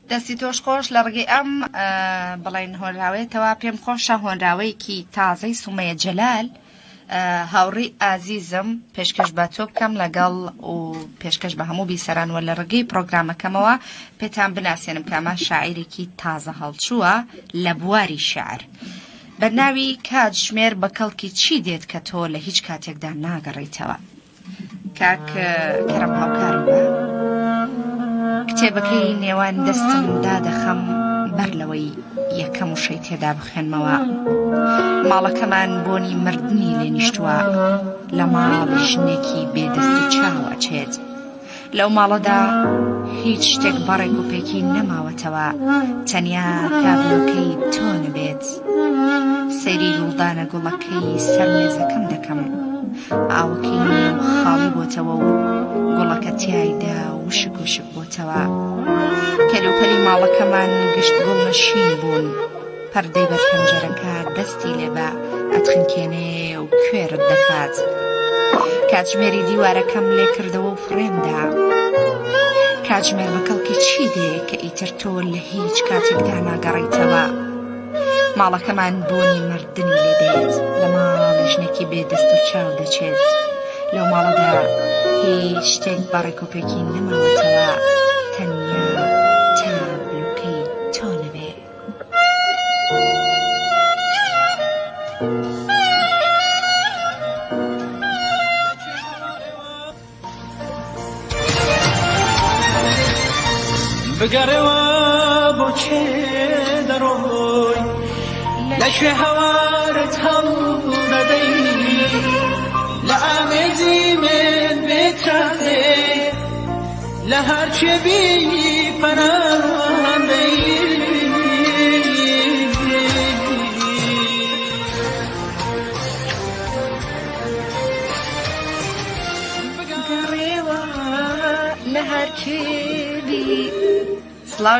دەستی تۆش خۆش لە ڕێگەی ئەم بڵێن هۆنراوەیەتەوە پێم خۆشە هۆنراوەیەکی تازەی سومەیە جەلال هاوڕێی ئازیزم پێشکەش بە تۆ بکەم لەگەڵ و پێشکەش بە هەموو بیسەران وە لە ڕێگەی پرۆگرامەکەمەوە پێتان بناسێنم کە ئەمە شاعیرێکی تازە هەڵچووە لە بواری شعر. بە ناوی کاتژمێر بە کەڵکی چی دێت کە تۆ لە هیچ کاتێکدا ناگەڕیتەوە. کاک کەرەم هاوکارم بە کتێبەکەی نێوان دەستم دادەخەم بەر لەوەی یەکەم وشەی تێدا بخوێنمەوە ماڵەکەمان بۆنی مردنی لێ نیشتووە لە ماڵی ژنێکی بێدەست و چاو ئەچێت لەو ماڵەدا هیچ شتێک بەڕێک و پێکی نەماوەتەوە تەنیا تابلۆکەی تۆ نەبێت سەیری گوڵدانە گوڵەکەی سەر مێزەکەم دەکەم ئاوەکەی نێو خاڵی بۆتەوە و گوڵەکە تیایدا وشک وشک بۆتەوە کەلوپەلی ماڵەکەمان گشت گوڵنشین بوون پەردەی بەر پەنجەرەکە دەستی لێ بە ئەتخنکێنێ و کوێرت دەکات. کاتژمێری دیوارەکەم لێ کردەوە و فڕێم دا. کاتژمێر بە کەڵکی چی دێ کە ئیتر تۆ لە هیچ کاتێکدا ناگەڕێیتەوە. ماڵەکەمان بۆنی مردنی لێ دێت، لە ماڵی ژنێکی بێ دەست و چاو دەچێت. لەو ماڵەدا هیچ شتێک بە ڕێکوپێکی نەماوەتەوە، تەنیا تابلۆکەی تۆ نەبێ. بگەڕێوە بۆ کێ دەڕۆی لەکوێ هەوارت هەڵدەدەی لە ئامێزی من بێترازێ لە هەرکوێ بی پەنام دەی. بگەڕێوە لە هەرکوێ بی. سڵاو.